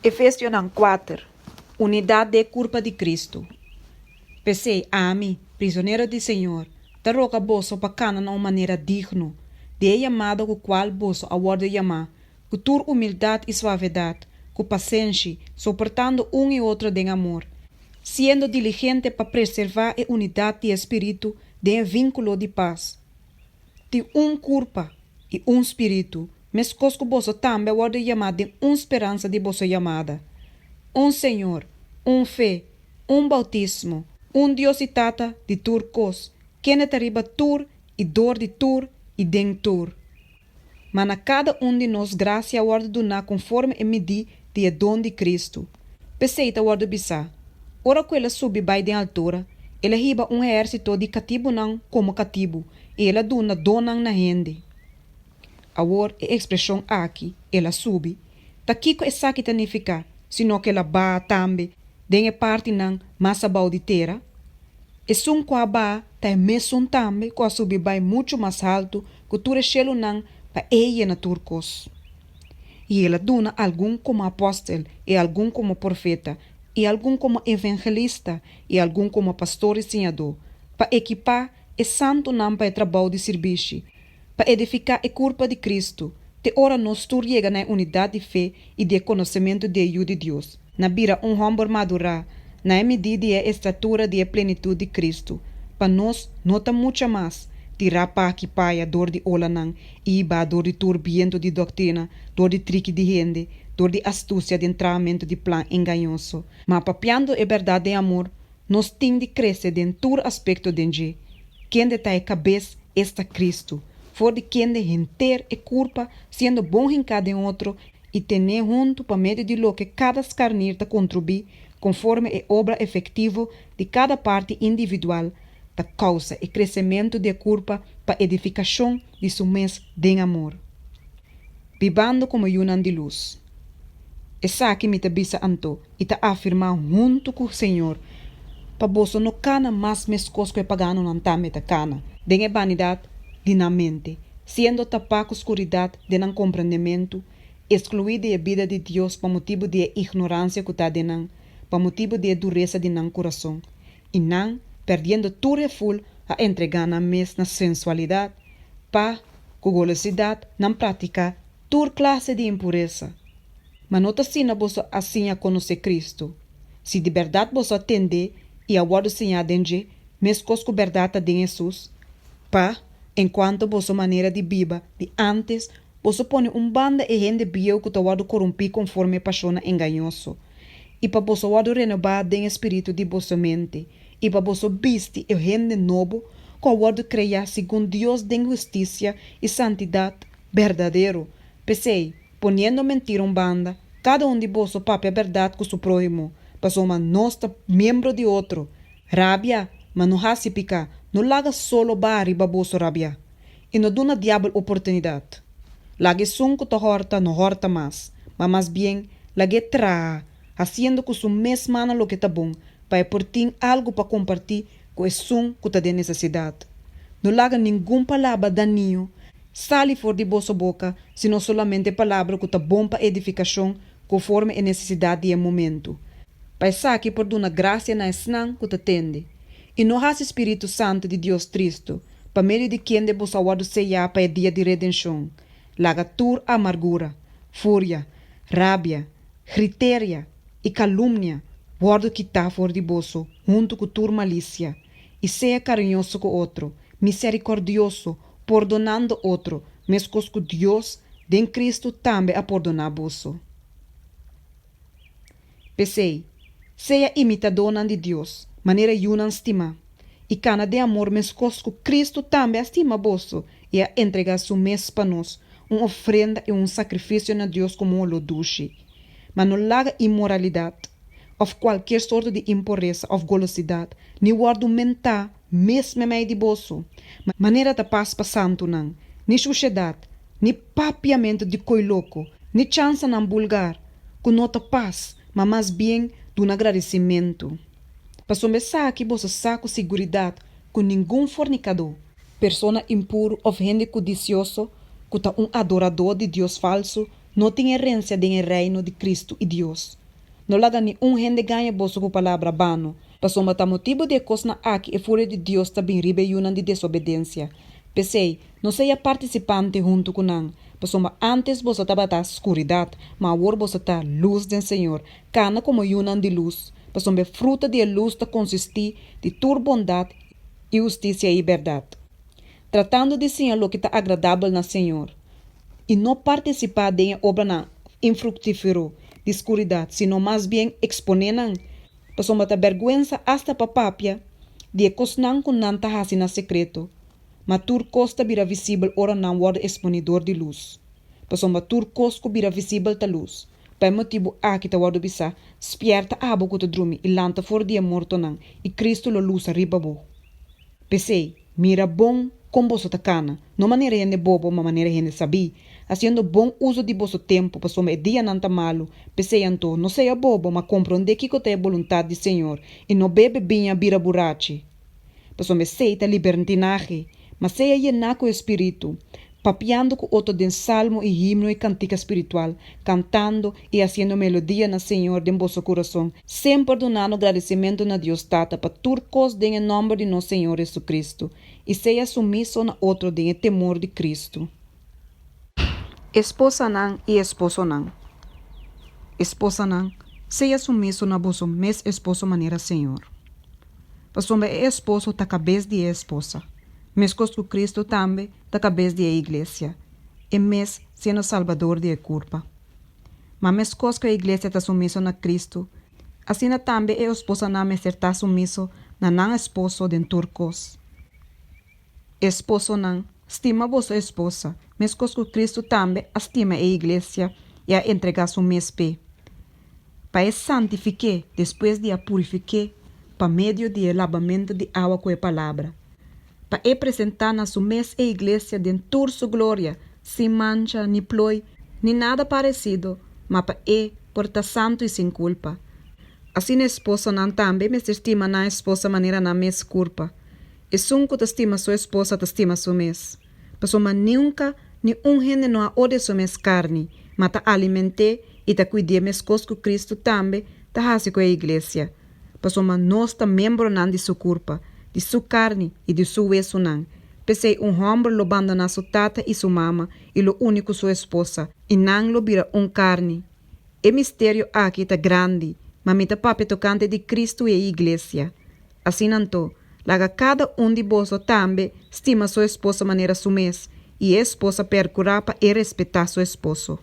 Efesionan kuater, Unidat den e kurpa di Kristu. P'esei, ami, prizonero di Señor, ta roga boso pa kana na un manera digno di e yamada ku kual boso a wòrdu yamá, ku tur humildat i suavedat, ku pasenshi, soportando un i otro den amor, siendo diligente pa preservá e unidat di e spiritu den e vínkulo di pas. Tin un kurpa i un spiritu, meskos ku boso tambe a wòrdu yamá den un speransa di boso yamada, un Señor, un fe, un boutismo, un Dios i Tata di tur kos, kende ta riba tur i dor di tur i den tur. Ma na kada un di nos grasia a wòrdu duná konforme e midí di e don di Kristu. P'esei ta wòrdu bisá, Ora ku el a subi bai den altura, el a hiba un ehérsito di katibunan komo katibu i el a duna donnan na hende. Awor e ekspreshon aki, el a subi, ta kiko esaki ta nifiká, sino ku el a baha tambe den e partinan mas abou di tera? Esun ku a baha ta e mesun tambe ku a subi bai muchu mas haltu ku tur e shelunan pa e yena tur kos. I el a duna algun komo apòstel i algun komo profeta i algun komo evangelista i algun komo pastor i siñadó, pa ekipá e santunan pa e trabou di sirbishi, pa edifiká e kurpa di Kristu, te ora nos tur yega na e unidat di fe i di e konosementu di e Yu di Dios, na bira un hòmber madurá, na e midí di e estatura di e plenitut di Kristu, pa nos no ta mucha mas, tirá p'aki p'aya dor di olanan i hibá dor di tur bientu di doktrina, dor di triki di hende, dor di astusia den trahamentu di plan engañoso. Ma papiando e bèrdat den amor, nos tin di krese den tur aspekto den dje, kende ta e kabes, esta Kristu, for di kende henter e kurpa, siendo bon hinká den otro i tené huntu pa medio di loke kada skarnir ta kontribuí konforme e obra efektivo di kada parti individual, ta kousa e kresementu di e kurpa pa edifikashon di su mes den amor. Bibando komo yunan di lus. Esaki mi ta bisa anto i ta afirmá huntu ku Señor, pa boso no kana mas meskos ku e paganonan tambe ta kana, den e banidat di nan mente, siendo tapá ku skuridat den nan komprendementu, eskluí di e bida di Dios pa motibu di e ignoransia ku ta den nan, pa motibu di e duresa di nan kurason. I nan, pèrdiendo tur heful, a entregá nan mes na sensualidat, pa, ku golosidat, nan praktiká tur klase di impuresa. Ma no ta asina boso a siña konosé Kristu. Si di bèrdat boso a tendé i a wòrdu siñá den dje, meskos ku bèrdat ta den Hesus, pa, enkuanto boso manera di biba di ántes, boso pone un banda e hende bieu ku ta wòrdu korumpí konforme e pashonnan engañoso, i pa boso wòrdu renobá den e spiritu di boso mente, i pa boso bisti e hende nobo ku a wòrdu kreá segun Dios den hustisia i santidat berdadero. P'esei, poniendo mentira un banda, kada un di boso papia bèrdat ku su próhimo, pasobra nos ta miembro di otro. Rabia, ma no hasi piká, no laga solo baha riba boso rabiá, i no duna diabel oportunidat. Laga esun ku ta hòrta no hòrta mas, ma mas bien lag'é traha, hasiendo ku su mes mannan loke ta bon, pa e por tin algu pa kompartí ku esun ku ta den nesesidat. No laga ningun palabra dañino sali for di boso boka, sino solamente palabra ku ta bon pa edifikashon konforme e nesesidat di e momentu, pa esaki por duna grasia na esnan ku ta tende. I no hasi spiritu santu di Dios tristu, pa medio di kende boso a wòrdu seyá pa e dia di redenshon. Laga tur amargura, furia, rabia, griteria i kalumnia wòrdu kitá for di boso huntu ku tur malisia. I sea kariñoso ku otro, miserikòrdioso, pordonando otro, meskos ku Dios den Kristu tambe a pordoná boso. P'esei, sea imitadónan di Dios, manera yunan stimá, i kana den amor meskos ku Kristu tambe a stima boso i a entregá su mes pa nos, un ofrenda i un sakrifisio na Dios komo un oló dushi. Ma no laga inmoralidat, òf kualkier sorto di impuresa òf golosidat, ni wòrdu mentá mes meimei di boso, manera ta pas pa santunan, ni shushedat, ni papiamentu di koi loko, ni chansanan bulgar, ku no ta pas, ma mas bien duna gradisimentu. Pasobra esaki boso sa ku siguridat ku ningun fornikadó, persona impuru òf hende kudisioso ku ta un adoradó di dios falsu. no tin herensia den e reino di Kristu i Dios. No laga ni un hende gaña boso ku palabra bano, pasobra ta motibu di e kosnan aki e furia di Dios ta bin riba e yunan di desobedensia. P'esei, no sea partisipante huntu ku nan, pasobra ántes boso tabata skuridat, ma awor boso ta lus den Señor. Kana komo yunan di lus, pasobra e fruta di e lus ta konsistí di tur bondat i hustisia i bèrdat. Tratando di siña loke ta agradabel na Señor, i no partisipá den e obranan infruktífero di skuridat, sino mas bien eksponé nan, pasobra ta bèrgwensa asta pa papia di e kosnan ku nan ta hasi na sekreto. Ma tur kos ta bira visibel ora nan wòrdu eksponí dor di lus, pasobra tur kos ku bira visibel ta lus. Pa e motibu aki ta wòrdu bisá, Spièrta abo ku ta drumi i lanta for di e mortonan, i Kristu lo lusa riba bo. P'esei, mira bon kon boso ta kana, no manera hende bobo, ma manera hende sabí, hasiendo bon uso di boso tempu, pasobra e dianan ta malu. P'esei anto, no sea bobo, ma komprondé kiko ta e boluntat di Señor, i no bebe biña bira burachi, pasobra esei ta libertinahe, ma sea yená ku e Spiritu, papiando ku otro den salmo i himno i kantika spiritual, kantando i hasiendo melodia na Señor den boso kurason, semper dunando gradisimentu na Dios Tata pa tur kos den e nòmber di nos Señor Jesucristo, i sea sumiso na otro den e temor di Cristo. Esposanan i esposonan. Esposanan, sea sumiso na boso mes esposo manera Señor. Pasobra e esposo ta kabes di e esposa, meskos ku Cristo tambe ta kabes di e iglesia, e mes siendo Salbador di e kurpa. Ma meskos ku e iglesia ta sumiso na Kristu, asina tambe e esposanan mester ta sumiso na nan esposo den tur kos. Esposonan, stima boso esposa, meskos ku Kristu tambe a stima e iglesia i a entregá su mes p'e, pa e santifik'é despues di a purifik'é pa medio di e labamentu di awa ku e palabra. Pa e presentá na su mes e iglesia den tur su gloria, sin mancha, ni ploi, ni nada paresido, ma pa e por ta santu i sin kulpa. Asina esposonan tambe mester stima nan esposa manera nan mes kurpa. Esun ku ta stima su esposa ta stima su mes. Pasobra niunka ni un hende no a odia su mes karni, ma ta aliment'é i ta kuid'é meskos ku Kristu tambe ta hasi ku e iglesia. Pasobra nos ta miembronan di su kurpa, di su karni i di su wesunan. P'esei un hòmber lo bandoná su tata i su mama i lo uni ku su esposa, i nan lo bira un karni. E misterio aki ta grandi, ma mi ta papia tokante di Kristu i e iglesia. Asina anto, laga kada un di boso tambe stima su esposa manera su mes, i e esposa perkurá pa e respetá su esposo.